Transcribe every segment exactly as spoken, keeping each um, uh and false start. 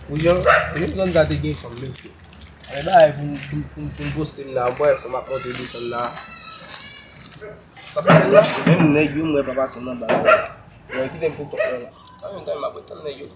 Ou jan, ou jan zòn sa te gen fanm, mesye. Ale bagay pou, pou, pou, pou m poste m la, m wè fanm ap monte desann la. Sa pa la, menm nèg yo, m wè pa pase nan ba la. Mwen kite m pou kont mwen la. Mwen menm, m ap ret tann nèg yo.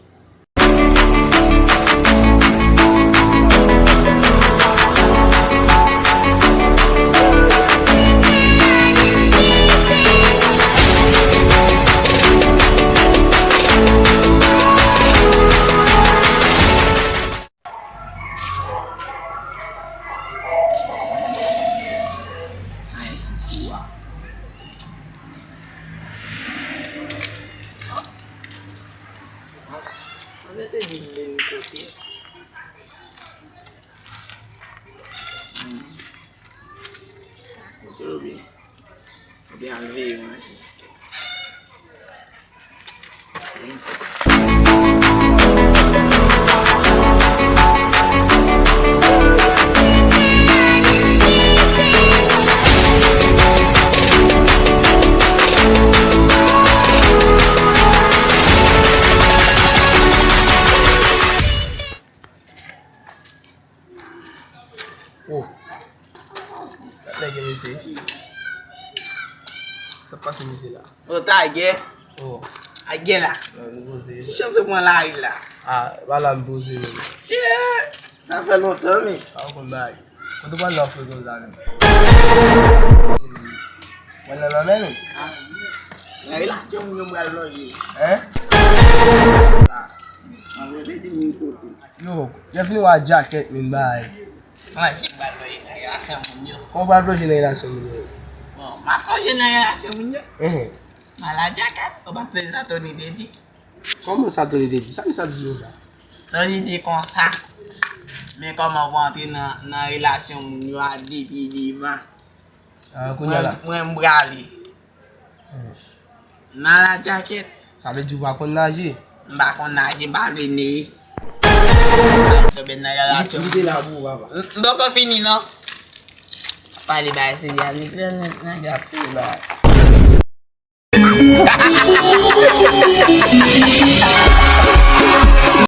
Mwen te di m vin kote. Hmm. Mwen te oubyen. Oubyen al veye manje. Oh. Gad nèg yo, mesye. Sa k pase, mesye, la? Oh, ta gè. Oh. A gè la. Nan, nou poze. Chans ou pran lari la. Ah, pa la m poze, menm. Tchè! Sa fè lontan, men. Pa w konn bagay. Kote w pral nan fre konsa, menm? Mwen nan lanmè, menm. Ah. Nan relasyon moun yo pral lonje. Hein? La. Ann rete di moun kote. Yo, lè fini w a djakèt, menm bagay. Manje pral lonje nan relasyon moun yo. Kòman w pral plonje nan relasyon moun yo? Bon, m ap plonje nan relasyon moun yo. Mhm. M al a djakèt, ou pa t tande sa Tony te di? Kòman sa Tony te di? Sa misye ap di konsa? Tony di konsa, men kòman pou antre nan, nan relasyon moun yo a depi devan. Ah, kounye a la. Mwen, mwen m prale. Hmm. M al a djakèt. Sa vle di ou pa konn naje? M pa konn naje, m pa vle neye. M pa vle fè bèt nan relasyon. Li te la pou ou, papa. M, m poko fini, non. Pale bay serye, nèg la, nèg la ap fini bay.